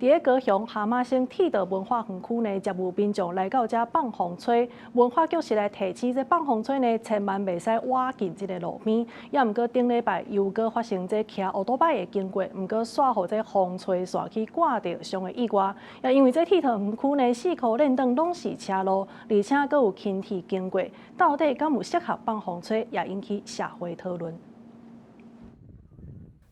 佇咧高雄哈瑪星鐵道文化園區呢，接有民眾來到遮放風吹。文化局是來提醒這放風吹呢，千萬袂使倚近這个路邊。也毋過頂禮拜又閣發生這騎烏多擺的經過，毋過煞予這風吹線去割著傷的意外。也因為這鐵道園區呢，四箍連轉攏是車路，而且閣有輕鐵經過，到底敢有適合放風吹，也引起社會討論。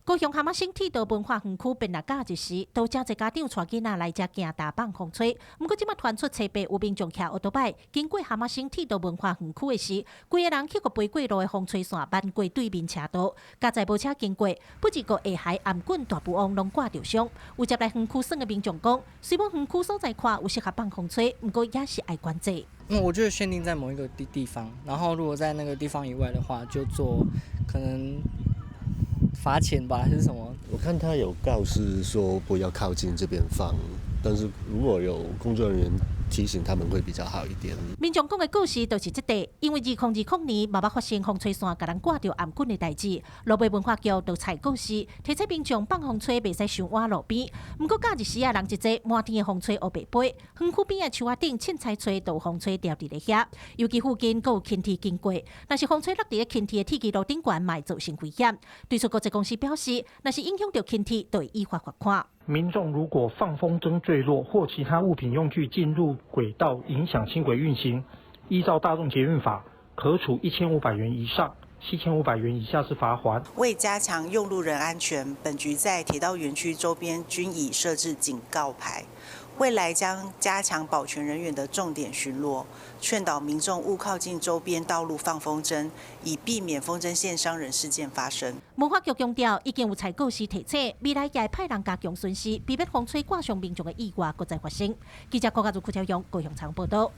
高雄哈瑪星鐵道文化園區變來假日時，都誠濟家長帶囡仔來遮行踏放風吹。毋過這馬傳出冊八有民眾騎烏多擺經過哈瑪星鐵道文化園區的時，規个人去予飛過路的風吹線漫過對面車道，佳哉無車經過，不只閣下骸頷頸大埔翁攏割著傷。有接來園區耍的民眾講，雖罔園區所在看有適合放風吹，毋過也是愛管制。那我覺得限定在某一個地方，然後如果在那個地方以外的話，就做可能罰錢吧，還是什麼？我看他有告示說不要靠近這邊放，但是如果有工作人員提醒他們會比較好一點。民眾講的故事就是這塊，因為2020年嘛捌發生風吹線共人割著頷頸的代誌，路尾文化局就採告示，提醒民眾放風吹袂使傷倚路邊。毋過假日時啊，人一濟，滿天的風吹烏白飛，園區邊的樹仔頂凊彩揣都有風吹掉佇咧遐，尤其附近閣有輕鐵經過，若是風吹落佇咧輕鐵的鐵枝路頂懸，嘛會造成危險。對此，國際公司表示，若是影響著輕鐵，就會依法罰款。民眾如果放風箏墜落或其他物品用具進入軌道，影響輕軌運行，依照大眾捷運法，可處1500元以上7500元以下之罰鍰。為加強用路人安全，本局在鐵道園區周邊均已設置警告牌，未來將加強保全人員的重點巡邏，勸導民眾勿靠近周邊道路放風箏，以避免風箏線傷人事件發生。文化局強調，已經有採告示提醒，未來也會派人加強巡視，避免風吹割傷民眾的意外閣再發生。記者郭家如、柯超勇高雄採訪報導。